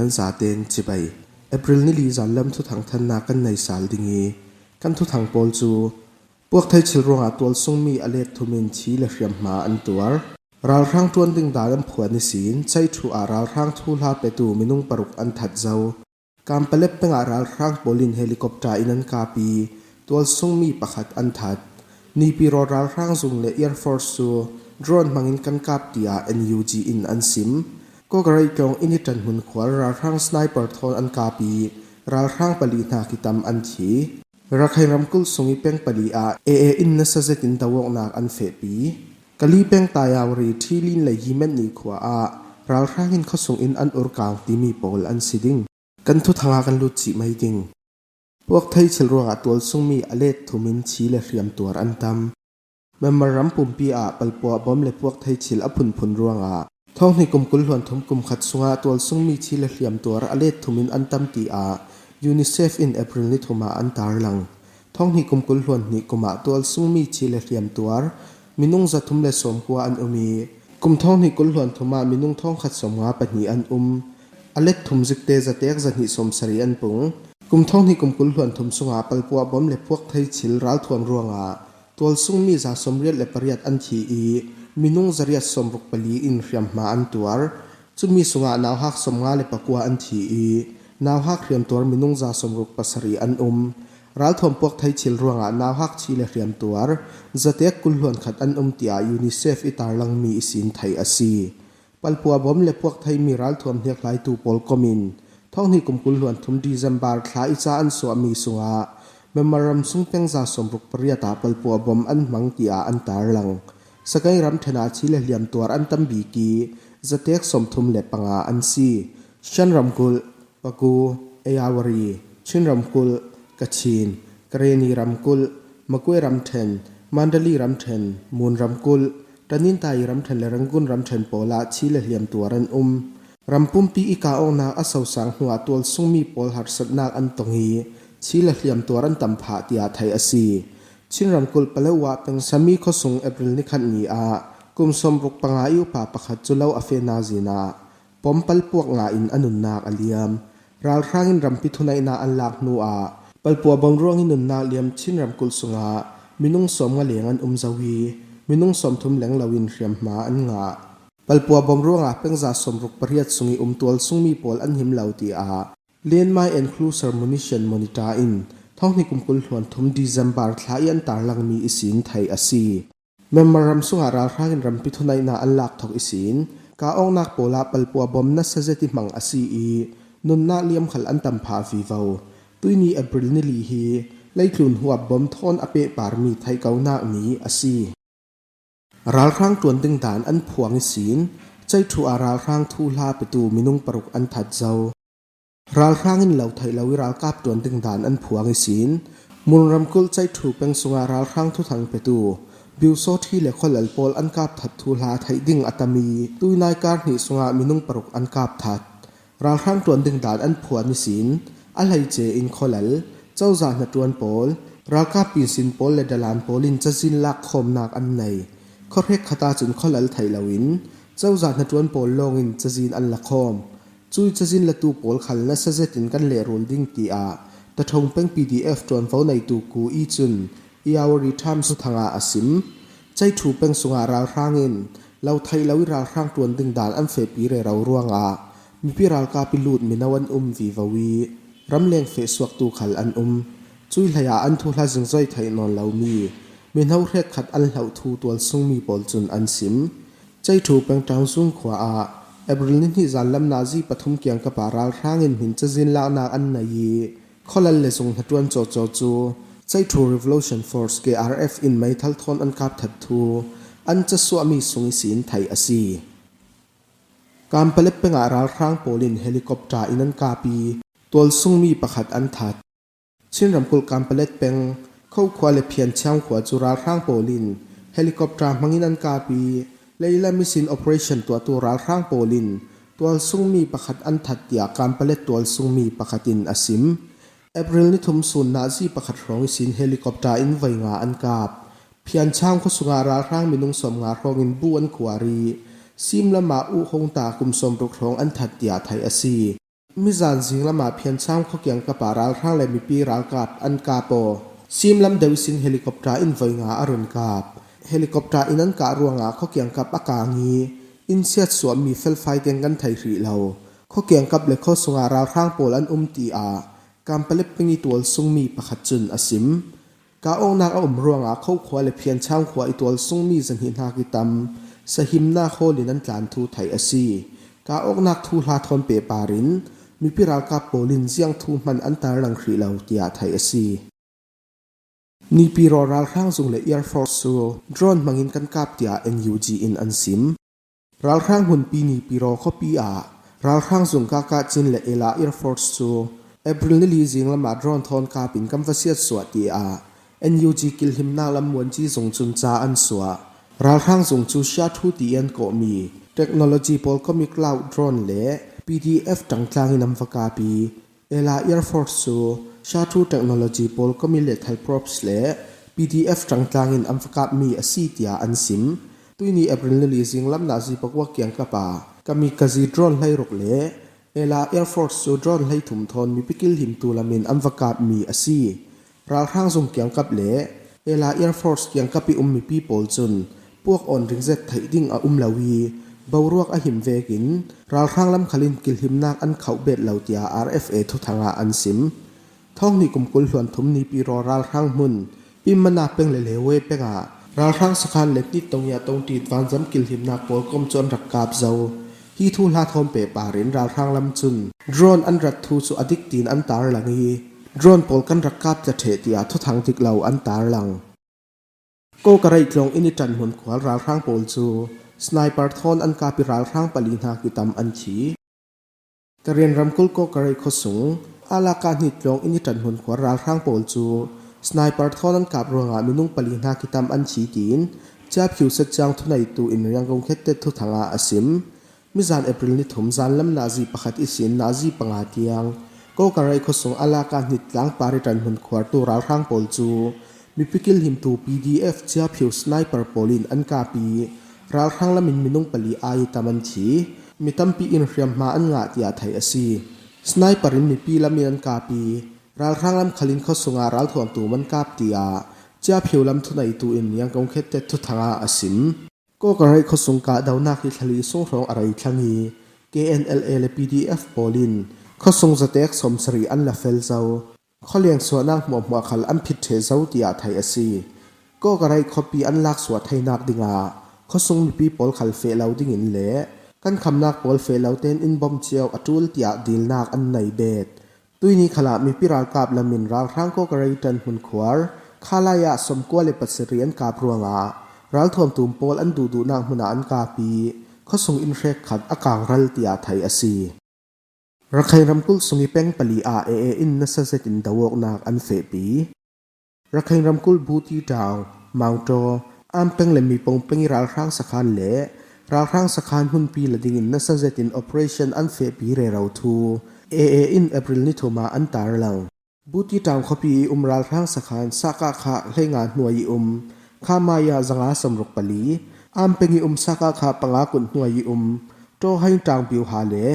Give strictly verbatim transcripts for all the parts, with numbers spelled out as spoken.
Nan zaten chibai. April ni li zanlam thuthang thanna kan nei sal ding i, kan thuthang pawl chu puakthei chil ruangah tualsung mi a let thumin thi le hriam hma an tuar. Ralhrang ṭuan ding dan an phuan ihsin, Chaiṭhu ah ralhrang thuhla petu minung paruk an that zo. Kanpetlet pengah ralhrang pawlin helicopter in an kap i, tualsung mi pakhat an that. Naypyidaw ralhrang zung le Air Force chu drone hmangin kan kap tia N U G in an sim. Kawkareithawng Initanhmun khual ralhrang sniper thawn an kap i, ralhrang pali hna kitam an thi. Rakhine ramkulh sung i peng pali ah A A in nasa zetin do awknak an fehpi. Kali peng Tayawri, Thilin le Yimetni khua ah ralhrang in khuasung in an urkang timi pawl an si ding. Kan thuthang ah kan lut chih mai ding. Puakthei chil ruangah tualsung mi a let thumin thi le hriam tuar an tam. Myanmar ram pumpi ah palpua bom le puakthei chil a phunphun ruangah thawng hnih kum kul hluan thum kum khat sungah tualsung mi thi le hriam tuar a let thumin an tam tiah UNICEF in April ni thum ah an tarlang. Thawng hnih kum kul hluan hnih kum ah tualsung mi thi le hriam tuar minung za thum le sawm kua an um i, kum thawng hnih kul hluan thum ah minung thawng khat sawm nga pahnih an um. A let thum zikte zatek za hnih sawm sarih an pung. Kum thawng hnih kum kul hluan thum sungah palpua bom le puakthei chil ralthuam ruangah tualsung mi za sawm riat le pariat an thi i, minung za riat sawm ruk pali in hriam hma an tuar. Cumi sungah nauhak sawm nga le pakua an thi i, nauhak hriam tuar minung za sawm ruk pasarih an um. Ralthuam puakthei chil ruangah nauhak thi le hriam tuar zatek kul hluan khat an um tiah UNICEF i tarlang mi ihsin theih a si. Palpua bom le puakthei mi ralthuam hniakhlaitu pawl kom in thawng hnih kum kul hluan thum December thla i ca an suahmi sungah Myanmar ram sung peng za sawm ruk pariat ah palpua bom an hmang tiah an tarlang. Sagaing ramṭhen ah thi le hliam tuar an tam bik i, zatek sawm thum le panga an si. Shan ramkulh, Pegu, Ayeyarwady, Chin ramkulh, Kachin, Karenni ramkulh, Magway ramṭhen, Mandalay ramṭhen, Mon ramkulh, Tanintharyi ramṭhen le Rangoon ramṭhen pawl ah thi le hliam tuar an um. Ram pumpi i kah awknak a sosang hnuah tualsung mi pawl harsatnak an tong i, thi le hliam tuar an tam phah tiah theih a si. Chin ramkulh Paletwa peng Sami khuasung April ni khat ni ah kum sawm ruk panga i upa pakhat cu lo a fehna zin ah pom palpuak nga in a nunnak a liam. Ralhrang in rampi thuneihnak an lak hnu ah palpua bom ruang i nunnak liam Chin ramkulh sungah minung sawm nga leng an um zo i, minung sawm thum leng lo in hriam hma an ngah. Palpua bom ruangah peng za sawm ruk pariat sung i um tualsung mi pawl an him lo tiah Lian Maing Enclosure Munition Monitor in thawng hnih kum kul hluan thum December thla i an tarlang mi ihsin theih a si. Myanmar ram sungah ralhrang in rampi thuneihnak an lak thok ihsin kah awknak pawl ah palpua bom nasa zet i hmang a si i, nunnak liam khal an tam phah vivo. Tuihni April ni li hi leitlun huap bom thawn a pehparmi theihkohnak ni a si. Ralhrang ṭuan ding dan an phuang ihsin Chaiṭhu ah ralhrang thuhla petu minung paruk an that zo. Ralhrang in lo theih lo i ralkap ṭuan ding dan an phuang ihsin Mon ramkulh Chaiṭhu peng sungah ralhrang thuthang petu Byu Saw Htee le khualal pawl an kap that thuhla theih ding a tam i, tuinai kar hnih sungah minung paruk an kap that. Ralhrang ṭuan ding dan an phuan ihsin a hleice in khualal, cozah hnaṭuan pawl, ralkap pinsin pawl le dalan pawl in cazin lak khawmnak an nei. Khuahrek khat ah cun khualal theih loin cozah hnaṭuan pawl lawngin cazin an la khawm. Cui cazin latu pawl khal nasa zetin kan lehrul ding tiah Tathong peng P D F ṭuanvo neitu Ku I cun Ayeyarwady Times thuthang ah a sim. Chaiṭhu peng sungah ralhrang in lo theih lo i ralhrang ṭuan ding dan an fehpi rero ruangah mipi ralkap i lut mino an um vivo i, ramleng feh suaktu khal an um. Cui hleiah an thuhla zingzoi theih nawn lomi mino hrekkhat an hloh thu tualsung mi pawl cun an sim. Chaiṭhu peng Ṭaungzung khua ah April ni hnih zanlam nazi pathum kiangkap ah ralhrang in hmin cazin laknak an nei i, khualal le zung hnaṭuan cawcaw cu Chaiṭhu Revolution Force, K R F, in meithal thawn an kap that thu an casuahmi sung ihsin theih a si. Kanpetlet peng ah ralhrang pawl in helicopter in an kap i, tualsung mi pakhat an that. Chin ramkulh Kanpetlet peng Kho khua le Phianchang khua cu ralhrang pawl in helicopter hmangin an kap i, leilam ihsin operation tuahtu ralhrang pawl in tualsung mi pakhat an that tiah Kanpetlet tualsung mi pakhat in a sim. April ni thum sun nazi pakhat hrawng ihsin helicopter in voi nga an kap. Phianchang khua sungah ralhrang minung sawm nga hrawngin bu an khuar i, simlam ah uh hong ta kum sawm ruk hrawng an that tiah theih a si. Mizan zinglamah Phiancham khuakiang kapah ralhrang le mipi ralkap an kap aw. Simlam deuh ihsin helicopter in voi nga a run kap. Helicopter in an kah ruangah khuakiang kap a kang hi. Inn siatsuah mi felfai teng kan thei hrih lo. Khuakiang kap le khuasunga ralhrang pawl an um, tiah Kampalep peng ih tualsung mi pakhat cun a sim. Kah awknak a um ruangah Kho khua le Phiancham khua ih tualsung mi zahnih hnak ih tam sahimnak hawl in an tlan thu theih a si. Kah awknak thuhla thawn pehpar in mipi ralkap pawl in ziang thu hman an tarlang hrih lo, tiah theih a si. Nipiro ralhrang zung le Air Force cu drone hmangin kan kap, tiah N U G in an sim. Ralhrang hmunpi Nipiro khuapi ah ralhrang zung Kaka Chin le Ela Air Force cu April ni li zinglamah drone thawn kap in kan va siatsuah, tiah N U G kilhimnak lam Muanci zung cun ca an suah. Ralhrang zung cu Shathu ti i an kawhmi Technology Pawl Kawmi Cloud drone le P D F ṭangtlang in an va kap ih, Ela Air Force cu Shathu Technology Pawl Kawmi le thal props le P D F ṭangtlang in an va kapmi a si, tiah an sim. Tuihni April ni li zinglam nazi pakua kiangkap ah kamikaze drone hleiruk le Ela Air Force cu drone hleithum thawn mipi kilhimtu lam in an va kapmi a si. Ralhrang zung kiangkap le Ela Air Force kiangkap ih um mipi pawl cun puak awn ringzet theih ding a um lo ih, boruak a him vekin ralhrang lam khal in kilhimnak an khauh bet lo, tiah R F A thuthang ah an sim. Thawng hnih kum kul hluan thum Nipiro ralhrang hmun Pimmana peng le Lewe peng ah ralhrang sakhan le hnit tong ih a tong ṭit vanzam kilhimnak pawl kom cu an rak kap zo. Hi thuhla thawn pehpar in ralhrang lam cun drone an rat thu cu a dik tiin an tarlang ih, drone pawl kan rak kap tla ṭheh, tiah thuthang dik lo an tarlang. Kawkareih tlawng inn ih ṭanhmun khuar ralhrang pawl cu sniper thawn an kap ih ralhrang pali hnak ih tam an thi. Karen ramkulh Kawkareih khuasung Alaka hnit tlawng inn ih ṭanhmun khuar ralhrang pawl cu sniper thawn an kap ruangah minung pali hnak ih tam an thi, tiin Ciaphiu Setciang thuneitu in Yangon Khittet thuthang ah a sim. Mizan April ni thum zanlam nazi pakhat ihsin nazi panga tiang Kawkareih khuasung Alaka hnit tlangpar ih ṭanhmun khuartu ralhrang pawl cu mipi kilhimtu P D F Ciaphiu sniper pawl in an kap ih, ralhrang lam in minung pali ai ih tam an thi. Mi tampi in hriamhma an ngah, tiah theih a si. Sniper in mipi lam in an kap ih, ralhrang lam khal in khuasung ah ralthuamtu an kap, tiah Ciaphiu lam thuneitu in Yangon Khittet thuthang ah a sim. Kawkareih khuasung kahdohnak hi thla li sung hrawng a rei thlang ih, K N L A le P D F pawl in khuasung zatek sawmsarih an la fel zo. Khualiang suahnak hmuahhmuah khal an phit ṭheh zo, tiah theih a si. Kawkareih khuapi an laksuah theinak dingah khuasung mipi pawl khal feh lo dingin le kan khamnak pawl feh lo tein inn bom cio a ṭul, tiah dilnak an nei bet. Tuihni khalah mipi ralkap lam in ralhrang Kawkareih ṭanhmun khuar Khalai ah sawmkua le pasarih an kap ruangah ralthuamtu pawl an duhduhnak hmun ah an kap ih, khuasung inn hrekkhat a kangral, tiah theih a si. Rakhine ramkulh sung ih peng pali ah A A in nasa zetin do awknak an fehpi. Rakhine ramkulh Buti Town, Mawngtaw, Ampeng le Mipong peng ih ralhrang sakhan le ralhrang sakhan hmunpi la dingin nasa zetin operation an fehpi rero thu A A in April ni thum ah an tarlang. Buti Town khuapi ih um ralhrang sakhan Sakakha hleinga hnuai ih um Khamaya zanga sawmruk pali, Ampeng ih um Sakakha panga kut hnuai ih um Tawhain Town biuha le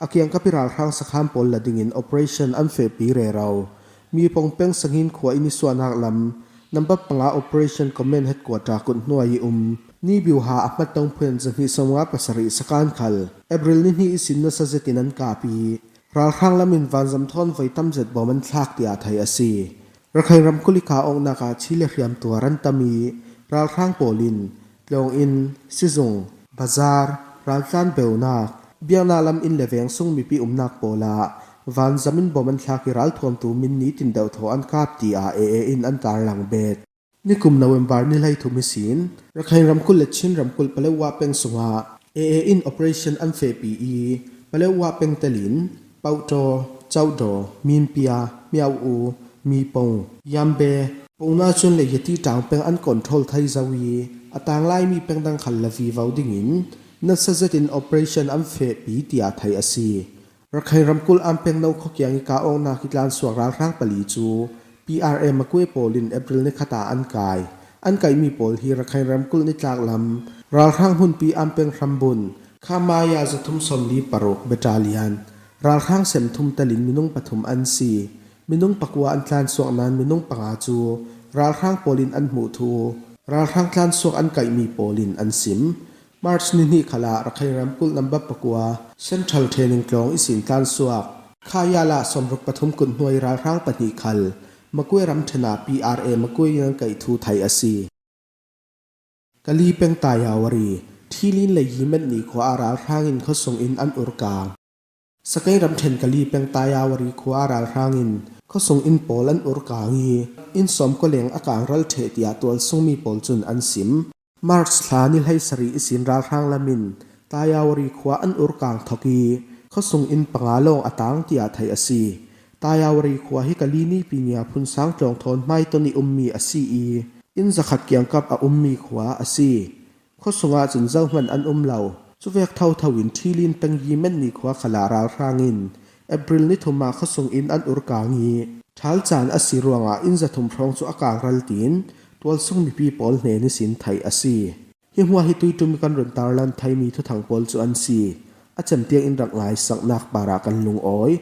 a kiangkap ih ralhrang sakhan pawl la dingin operation an fehpi rero. Mipong peng Sangin khua inn ih suahnak lam number panga Operation Command Headquarter kut hnuai ih um Ni biuha a hmatdong phuan zahnih sawmnga pasarih sakhan khal April ni hnih ihsin nasa zetin an kap ih, ralhrang lam in vanzam thawn voi tam zet bawm an thlak, tiah theih a si. Rakhine ramkulh ih kah awknak ah thi le hriamtuar an tam ih, ralhrang pawl in tlawng inn, sizung, bazar, raltlan beunak, biaknak lam inn le veng sung mipi umnak pawl ah vanzam in bawm an thlak ih ralthuamtu min nitin deuhthaw an kap, tiah A A in an tarlang bet. Nikum November ni hleithum ihsin Rakhine ramkulh le Chin ramkulh Paletwa peng sungah A A in operation an fehpi ih, Paletwa peng telin Pauhtaw, Cauhdaw, Minpia, Miau U, Mipong, Yambe, Pongna cun le Yati Town peng an control thei zo ih, a tanglaimi peng dang khal la vivo dingin nasa zetin operation an fehpi, tiah theih a si. Rakhine ramkulh Ampeng No khua kiang ih kah awknak ih tlansuak ralhrang pali cu P R A Makwe pawl in April ni khat ah an kai. An kaihmi pawl hi Rakhine ramkulh nitlak lam ralhrang hmunpi Ampeng hrambun Khamaya zathum sawmli paruk battalion Ralhrang sem thum telin minung pathum an si. Minung pakua an tlansuak nan minung panga cu ralhrang pawlin an hmuh thu ralhrang tlansuak an kaihmi pawlin an sim. March ni hnih khalah Rakhine ramkulh number pakua Central Training Tlawng ihsin tlansuak Khayala sawmruk pathum kut hnuai ralhrang pahnih khal Magway ramṭhen ah P R A Magway in an kaih thu theih a si. Kali peng Tayawari, Thilin lei Yimet ni khua ah ralhrang in khuasung in an urkang. Sakaing ramṭhen Kali peng Tayawari khua ah ralhrang in khuasung in pawl an urkang i, inn sawmkua leng a kangral ṭheh tiah tualsungmi pawl cun an sim. March thla ni hleisarih ihsin ralhrang lam in Tayawari khua an urkang thawk i, khuasung in panga lawng a tang tiah theih a si. Tayawari khua hi Kali nipi ni ah Phunsang tlawng thawn hmai ton i ummi a si i, inn zakhat kiangkap a ummi khua a si. Khuasung ah cun zohman an um lo. Cuvek thotho in Thilin peng Yimet ni khua khalah ralhrang in April ni thum ah khuasung in an urkang i, ṭhal caan a si ruangah inn zathum hrawng cu a kangral tiin tualsung mipi pawl hnen ihsin theih a si. Hi hmuah hi tuiṭum i kan run tarlan theimi thuthang pawl cu an si. A cem tiang in rak ngaisaknak parah kan lungawi.